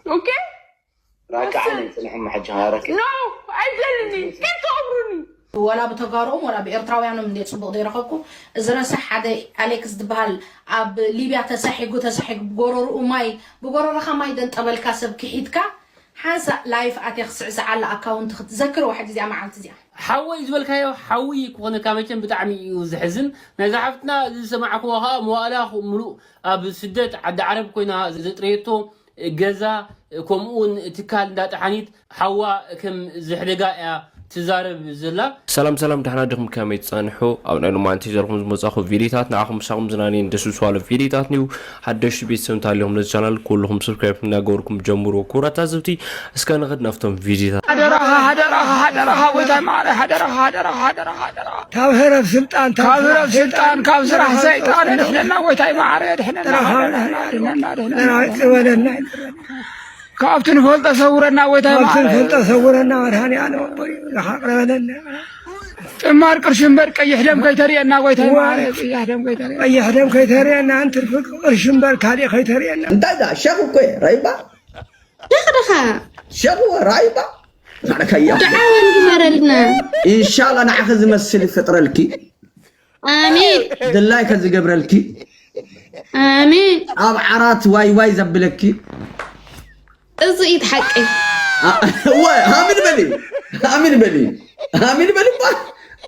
Okay? ራካ ዓለም ጽንሕም ሕጂ ሃረክ No, ኣይደልኒ። ከይትቕብሩኒ። ወላ ብተጋሩኦም ወላ ብኤርትራውያኖም እንደ ፅቡቅ ዘይረኸብኩ። እዚ ረሳሕ ሓደ ኣሌክስ ዝበሃል ኣብ ሊብያ ተሳሒጉ ተሳሒጉ ብጎረርኡ ማይ ብጎረርኻ ማይ ደንጠበልካ ሰብ ክሒድካ ሓንሳ ላይፍ ኣትያ ክስዕስዓላ ኣካውንት ክትዘክር ዋሕድ እዚኣ መዓልቲ እዚኣ። ሓወይ ዝበልካዮ ሓዊ ክኾነካ መቸም ብጣዕሚ እዩ ዝሕዝን። ናይዛ ሓፍትና ዝሰማዕክዎ ከዓ መዋእላ ምሉእ ኣብ ስደት ዓዲ ዓረብ ኮይና ዘጥረየቶ ገዛ ከምኡውን ትካል እንዳጠሓኒት ሓዋ ከም ዝሕደጋ እያ ትዛረብ ዘላ። ሰላም ሰላም፣ ደሕና ድኹም? ከመይ ትጸንሑ? ኣብ ናይ ሎማዓንቲ ዘለኹም ዝመጻኹ ቪዲዮታት ንዓኹም ምሳኹም ዝናነይን ደስ ዝብሉ ቪዲዮታት ንዩ። ሓደሽቲ ቤተሰብ እንተሃሊኹም ነዚ ቻናል ኩልኹም ሰብስክራይብ እናገበርኩም ጀምሩ። ክቡራት ታዘብቲ፣ እስከ ንኽድ ናብቶም ቪዲዮታት። ሓደራኻ ሓደራኻ ሓደራኻ ጎይታይ ማዕረ ሓደራኻ ሓደራኻ ሓደራኻ ሓደራኻ ካብ ህረፍ ስልጣን ካብ ህረፍ ስልጣን ካብ ስራሕ ሰይጣን ድሕነና ጎይታይ ማዕረ ድሕነና ድሕነና ድሕነና ይቅር በለና። ካብቲ ንፈልጦ ሰውረና ጎይታይ ካብቲ ማዕረ ንፈልጦ ሰውረና መድኃኔዓለም ኣቦይ ዝሓቅረ በለና። ጥማር ቅርሺ እምበር ቀይሕ ደም ከይተርእየና ጎይታይ ማዕረ ቀይሕ ደም ከይተርእየና ቀይሕ ደም ከይተርእየና እንትርፊ ቅርሺ እምበር ካሊእ ከይተርእየና። እንታይ ዳ ሸኽ እኮ እየ ራይባ ደኻ ደኻ ሸኽ እወ ራይባ ማለካያ ድዓ ግበረልና። ኢንሻላ ንዓኸ ዝመስል ይፈጥረልኪ ኣሜን ድላይከ ዝገብረልኪ ኣሜን። ኣብ ዓራት ዋይ ዋይ ዘብለኪ እዚ እዩ እቲ ሓቂ። እወ ኣሚን በሊ ኣሚን በሊ ኣሚን በሊ እባ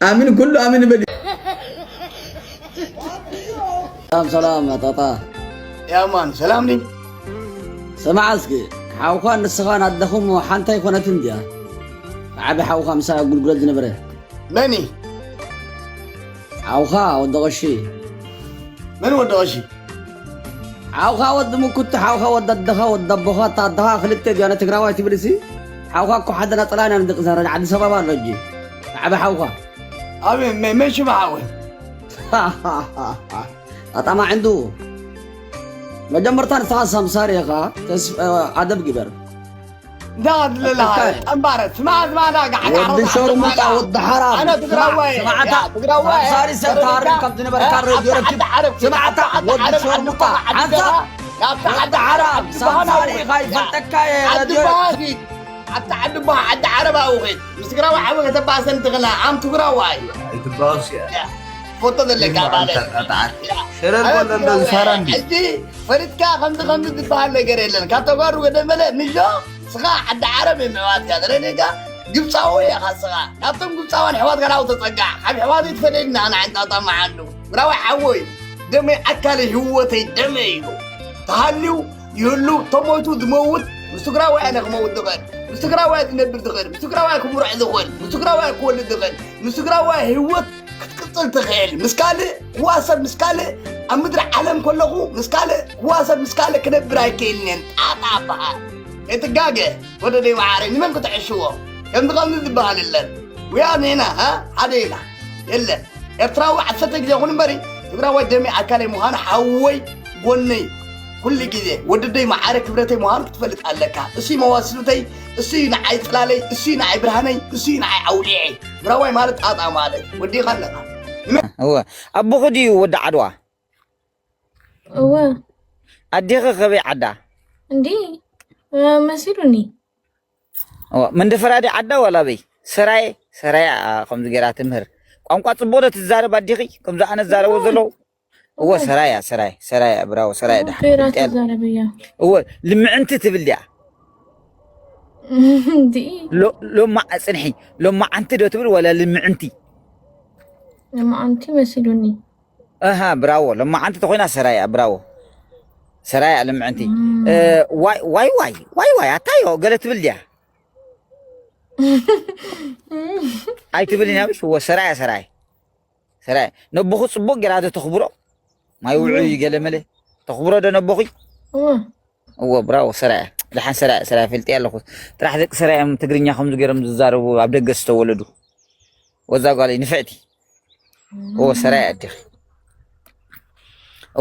ኣሚን ኩሉ ኣሚን በሊ ሰላም ሰላም ኣጣጣ ያማን ሰላም ድዩ? ስማዕ እስኪ ሓውኳን ንስኻን ኣደኹም ሓንቲ ኣይኮነትን ድያ? ዓቢ ሓውካ ምሳ ጉልጉለት ዝነበረ መኒ ሓውካ ወዲ ቀሺ መን ወዲ ቀሺ? ሓውካ ወዲ ምኩት ሓውካ ወዲ ኣደኻ ወዲ ኣቦኻ እታ ኣደኻ ክልተ ድያ ትግራዋይ ትብል ሲ ሓውካ እኮ ሓደ ናፅላ ኢና ንድቂ ዘረድ ዓዲስ ኣበባ ኣሎ እጂ ዓቢ ሓውካ ኣብ መ- መን ሽማ ሓወይ? ኣጣማ ዕንዱ መጀመርታ ንስኻ ሳምሳር ኢኻ ተስ- ኣደብ ግበር እንዳ ድለላ ጠንባረ ስማ ስማ ዳ ጋዕ ወዲ ሸርሙጣ ወዲ ሓራም ኣነ ትግራዋይ ስማዕታ ትግራዋይ ሳምሳሪ ሰብ ታርም ካብ ዝነበርካ ሬድዮ ረኪብ ስማዕታ ወዲ ሸርሙጣ ሓንሳ ወዲ ሓራም ሳምሳሪ ኢኻ ይፈልጠካ እየ ሬድዮ ኣታ ዓዲ ባ ዓዲ ዓረብ ኣውኺድ ምስ ትግራዋይ ዓቢ ከተባሰን ትኽላ ኣም ትግራዋይ ኣይትባወስ እያ ፎቶ ዘለካ ማለት ሸረል ወለንዶ ዝፋራ እንዲ ሕጂ ፈሪትካ ከምዚ ከምዚ ዝበሃል ነገር የለን ካብ ተጓሩ ገደመለ ንጆ ስኻ ዓዲ ዓረብ የምዕባትካ ዘለኔጋ ግብፃዊ ኢኻ ስኻ ካብቶም ግብፃውያን ሕዋት ጋር ተፀጋዕ ካብ ሕዋት ትፈለየና ንዓንጣጣ መዓሉ ትግራዋይ ሓወይ ደመይ ኣካለይ ህወተይ ደመይ ኢሉ ተሃልዩ ይህሉ ተሞይቱ ዝመውት ምስ ትግራዋይ ኣነ ክመውት ዝኽእል ምስ ትግራዋይ ዝነብር ዝኽእል ምስ ትግራዋይ ክምርዕ ዝኽእል ምስ ትግራዋይ ክወልድ ዝኽእል ምስ ትግራዋይ ህይወት ክትቅፅል ትኽእል ምስ ካልእ ክዋሰብ ምስ ካልእ ኣብ ምድሪ ዓለም ከለኹ ምስ ካልእ ክዋሰብ ምስ ካልእ ክነብር ኣይክእልን እየን ጣጣ በሃል ከይትጋገ ወደደይ መዓረይ ንመን ክትዕሽዎ ከምዚ ከምዚ ዝበሃል የለን ውያ ኔና ሓደ ኢና የለን ኤርትራዊ ዓሰርተ ግዜ ይኹን እምበሪ ትግራዋይ ደመይ ኣካለይ ምዃኑ ሓወይ ጎነይ ኩሉ ግዜ ወድደይ መዓረ ክብረተይ ምዃኑ ክትፈልጥ ኣለካ። እሱይ መዋስብተይ፣ እሱይ ንዓይ ፅላለይ፣ እሱይ ንዓይ ብርሃነይ፣ እሱይ ንዓይ ዓውሊዐይ። ትግራዋይ ማለት ጣጣ ማለት ወዲኻ ኣለኻ። እወ ኣቦኹ ድዩ ወዲ ዓድዋ? እወ ኣዴኺ ከበይ ዓዳ? እንዲ መሲሉኒ። እወ መንደፈራ ድያ ዓዳ ዋላ በይ? ሰራየ ሰራየ ከምዚ ገይራ ትምህር። ቋንቋ ጽቡቕ ዶ ትዛረብ ኣዴኺ? ከምዚ ኣነ ዝዛረቦ ዘለኹ እወ ሰራያ ሰራይ ሰራያ ብራዎ ሰራያ ደሓን ፌራ ፍልጥ ያለ ትዛረብ እያ። እወ ልምዕንቲ ትብል ድያ እንዲ ሎ- ሎማ ኣጽንሒ ሎማዓንቲ ዶ ትብል ወላ ልምዕንቲ ንመዓንቲ መሲሉኒ። ኣሃ ብራዎ ሎማዓንቲ ተኾይና ሰራያ ብራዎ ሰራያ ልምዕንቲ እ፣ ዋይ ዋይ ዋይ ዋይ ዋይ ኣታዮ ገለ ትብል ድያ ኣይትብልን ያብሽ እወ ሰራያ ሰራይ ሰራይ ነቦኹ ጽቡቕ ገይራ ዶ ተኽብሮ ማይ ውዑ እዩ ገለ መለ ተኽብሮ ዶ ነቦኹ እወ እወ ብራዎ ሰራያ ደሓን ሰራያ ሰራያ ፈልጥ ኣለኹ ጥራሕ ደቂ ሰራያ እዮም ትግርኛ ከምዚ ገይሮም ዝዛረቡ ኣብ ደገ ዝተወለዱ ወዛ ጓለይ ንፍዕቲ እወ ሰራያ ኣዲኺ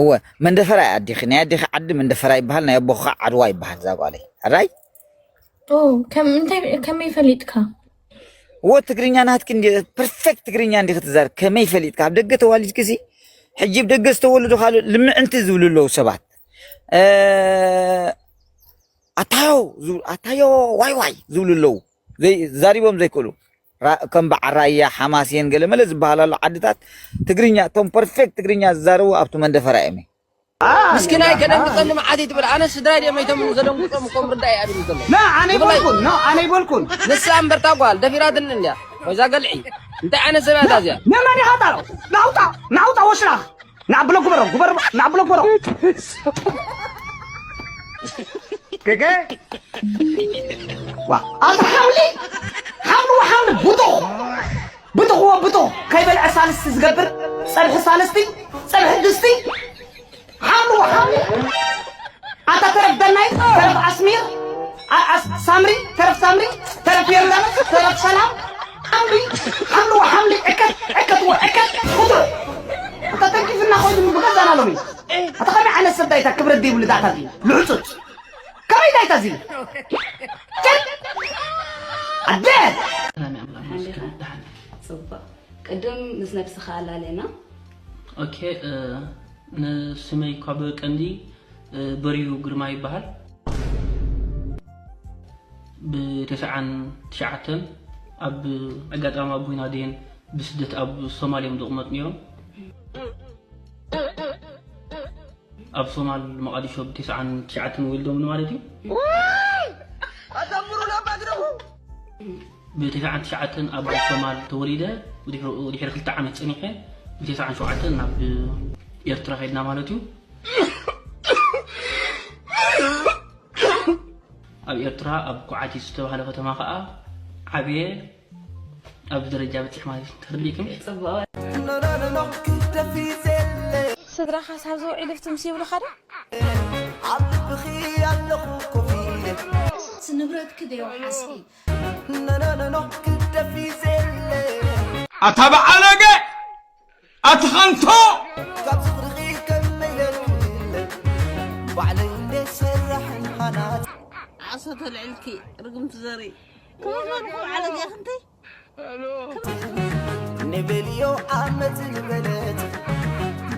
እወ መንደፈራ ኣዲኺ ናይ ኣዲኺ ዓዲ መንደፈራ ይበሃል ናይ ኣቦኻ ዓድዋ ይበሃል እዛ ጓለይ ኣራይ ኦ፣ ከም እንታይ ከመይ ፈሊጥካ? እወ ትግርኛ ናትኪ እንዲ ፐርፌክት ትግርኛ እንዲኺ ትዛረብ ከመይ ፈሊጥካ ኣብ ደገ ተዋሊድኪ ሲ ሕጂ ኣብ ደገ ዝተወለዱ ካልእ ልምዕንቲ ዝብሉ ኣለዉ ሰባት እ፣ ኣታዮ ዝብሉ ኣታዮ ዋይ ዋይ ዝብሉ ኣለዉ። ዘይ- ዛሪቦም ዘይክእሉ ራ- ከም በዓል ራያ ሓማስየን ገለመለ ዝበሃል ኣሎ ዓድታት ትግርኛ እቶም ፐርፌክት ትግርኛ ዝዛረቡ ኣብቲ መንደፈራ እዮም። ምስኪናይ ከደንግጸኒ መዓት ትብል ኣነ ስድራይ ደመይቶም ዘደንግጾም እኮም ርዳይ ኣድም ዘሎ ና ኣነ ይበልኩን ና ኣነ ይበልኩን ንሳ እምበርታ ጓል ደፊራትኒ እንድያ ወይዛ ገልዒ እንታይ ዓይነት ሰብ እያ እዚኣ ንመን ኢኻ ጣሎ ናውጣ ናውጣ ወሽላኽ ናብሎ ግበሮ ግበሮ ናብሎ ግበሮ ገገ ዋ ኣንተ ሓምሊ ሓምሊ ወሓምሊ ብጡኽ ብጡኽ ወብጡኽ ከይበልዐ ሳልስቲ ዝገብር ጸብሒ ሳልስቲ ጸብሒ ድስቲ ሓምሊ ወሓምሊ ኣታ ተረፍ ደናይ ተረፍ ኣስሚር ኣ- ኣስ- ሳምሪ ተረፍ ሳምሪ ተረፍ ዮርዳኖስ ተረፍ ሰላም ሓምሊ ሓምሊ ወሓምሊ ዕከት ዕከት ወዕከት ቁጥር ኣታ ተንኪፍና ኮይኑ ብገዛና ሎሚ ኣታ ከመይ ዓይነት ሰብ ዳይታ ክብረት ዘይብሉ ዳታት እዩ ልሕጹጽ ከመይ ዳይታ እዚ ጭል ኣደ ሰላም ኣምላኽ መስገን ደሓን ጽቡቅ ቅድም ምስ ነብስኻ ኣላለና ኦኬ እ፣ ንስመይ እኳ ብቀንዲ እ፣ በርዩ ግርማ ይበሃል ብተስዓን ትሽዓተን ኣብ ኣጋጣሚ ኣቦይና ደየን ብስደት ኣብ ሶማል እዮም ዝቕመጡ ነይሮም ኣብ ሶማል መቓዲሾ ብ ትሽዓን ትሽዓተን ወሊዶምኒ ማለት እዩ ኣተምሩ ለባድረኹ ብ ትሽዓን ትሽዓተን ኣብ ሶማል ተወሊደ ድሕሪ ድሕሪ ክልተ ዓመት ፀኒሐ ብ ትሽዓን ሸውዓተን ናብ ኤርትራ ከድና ማለት እዩ ኣብ ኤርትራ ኣብ ኩዓቲት ዝተባሃለ ከተማ ከዓ ዓብየ ኣብዚ ደረጃ በፂሕ ማለት እዩ ተረዲእክም ጽቡቅ ክደፊ ዘለ ስድራኻስ ኣብዚ ውዒሉ ፍትምስ ይብሉኻ ዶ? ኣብ ልብኺ ኣለኹ ኮፍ ኢለ ንብረትኪ ዶ የውሓስኪ ነነነኖ ክደፊ ዘለ ኣታ በዓለገ ኣቲ ኸንቶ ካብ ዝኽርኺ ከመይለክለ ባዕለይ እንደ ሰራሕን ሃናት ዓሶ ተልዕልኪ ርግምቲ ዘርኢ ክመዝበልኩ በዓለገ ክንተይ ንበልዮ ዓመት ንበለት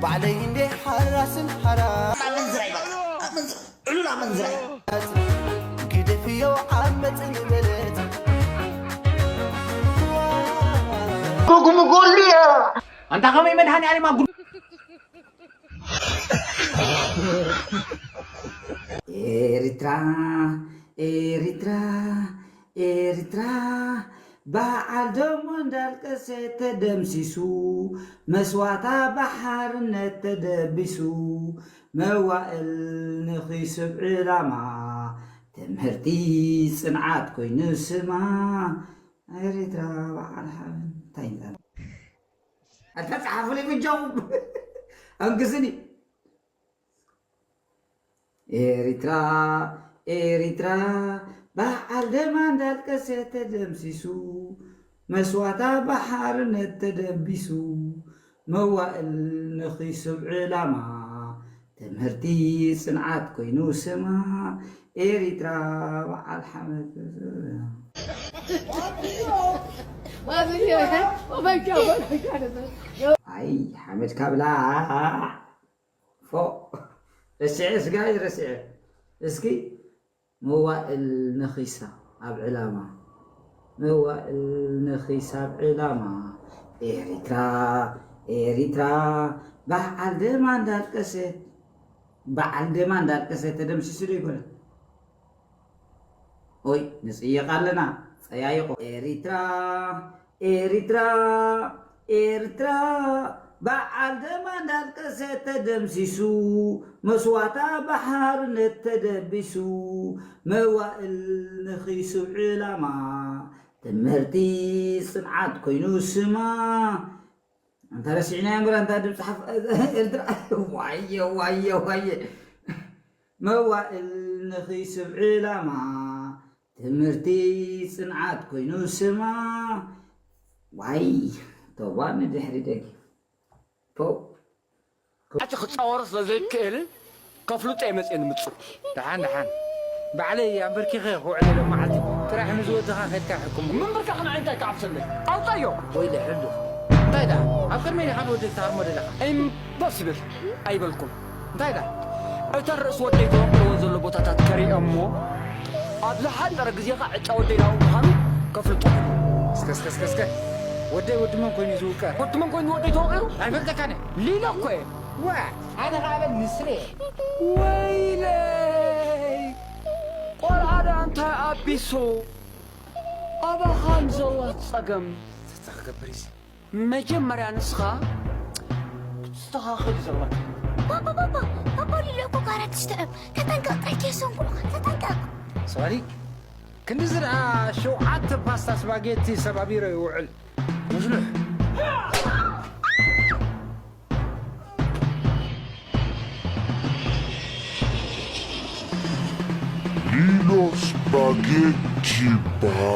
ባዕለይ እንደ ሓራስን ሓራ ኣመንዝራይ በቃ ኣመንዝራ ዕሉል ኣመንዝራይ ግደፍዮ ዓመት ንበለት ጉጉም ጎልዮ ኣንታ ከመይ መድሃኒ ኣለም ኣጉ ኤሪትራ ኤሪትራ ኤሪትራ በዓል ደሞ እንዳልቀሰ ተደምሲሱ መስዋታ ብሓርነት ተደቢሱ መዋእል ንኺስብ ዕላማ ትምህርቲ ጽንዓት ኮይኑ ስማ ኤሪትራ በዓል ሓበን እንታይ ይዛረብ ኣልተጻሓፉለይ ምጃው ኣንግስኒ ኤሪትራ ኤሪትራ በዓል ደማ እንዳልቀሰ ተደምሲሱ መስዋታ ብሓርነት ተደቢሱ መዋእል ንኺስብ ዕላማ ትምህርቲ ጽንዓት ኮይኑ ስማ ኤሪትራ በዓል ሓመድ ኣይ ሓመድ ካብላ ፎ ረሲዐ ስጋይ ረሲዐ እስኪ መዋእል ነኺሳ ኣብ ዕላማ መዋእል ነኺሳ ኣብ ዕላማ ኤሪትራ ኤሪትራ በዓል ደማ እንዳልቀሰ በዓል ደማ እንዳልቀሰ ተደምሲሱ ዶ ይኮነ ኦይ ንጽየቕ ኣለና ጸያይቆ ኤሪትራ ኤሪትራ ኤርትራ በዓል ደማ እንዳልቀሰ ተደምሲሱ መስዋታ ብሓርነት ተደቢሱ መዋእል ንኺስብ ዕላማ ትምህርቲ ጽንዓት ኮይኑ ስማ እንተ ረሲዕና እምበር እንታ ድምፂ ሓፍ ኤርትራ ዋየ ዋየ ዋየ መዋእል ንኺስብ ዕላማ ትምህርቲ ጽንዓት ኮይኑ ስማ ዋይ ተዋ ንድሕሪ ደጊ ፖው ኣቲ ክጻወሮ ስለ ዘይክእል ከፍልጦ እየ መጽየ ንምጽእ። ደሓን ደሓን ባዕለይ ኣንበርኪኸ ክውዕለሎም መዓልቲ ጥራሕ ንዝወድኻ ከድካ ሕክሞ። ምንብርካኽ ንዓይ እንታይ ክዓብሰለይ? ኣውጻዮ። ወይለ ሕሉ እንታይ ደኣ ኣብ ቅድመይ ዲኻ ንወደይ ትሃርሞ ደለኻ? ኢምፖስብል ኣይበልኩን። እንታይ ደኣ እተን ርእሲ ወደይ ተወቅልወን ዘሎ ቦታታት ከሪኦ እሞ ኣብ ዝሓጸረ ግዜኻ ዕጫ ወደይ ናብኡ ምዃኑ ከፍልጦ። እስከ፣ እስከ፣ እስከ፣ እስከ። ወደይ ወዲ መን ኮይኑ እዩ ዝውቀር? ወዲ መን ኮይኑ ወደይ ተወቒሩ? ኣይፈልጠካን እየ። ሊሎ እኮ እየ። ዋ፣ ኣነ ኸዓ በል ንስለ እየ። ወይለይ! ቆልዓ ደኣ እንታይ ኣቢሱ? ኣባኻን ዘላ ጸገም። ተታ ክገብር እዩ። መጀመርያ ንስኻ ክትስተኻኸል እዩ ዘለካ። ባባ፣ ባባ፣ ባባ ሊሎ እኮ ጋራ ትስዕም። ተጠንቀቕ፣ ጠርኬ ሰንኩልካ፣ ተጠንቀቕ። ሶሪ፣ ክንድዚ ደኣ ሸውዓተ ፓስታ ስፓጌቲ ሰባቢሮ ይውዕል። ሙስሉሕ። ሊሎ ስፓጌቲ ይበሃል።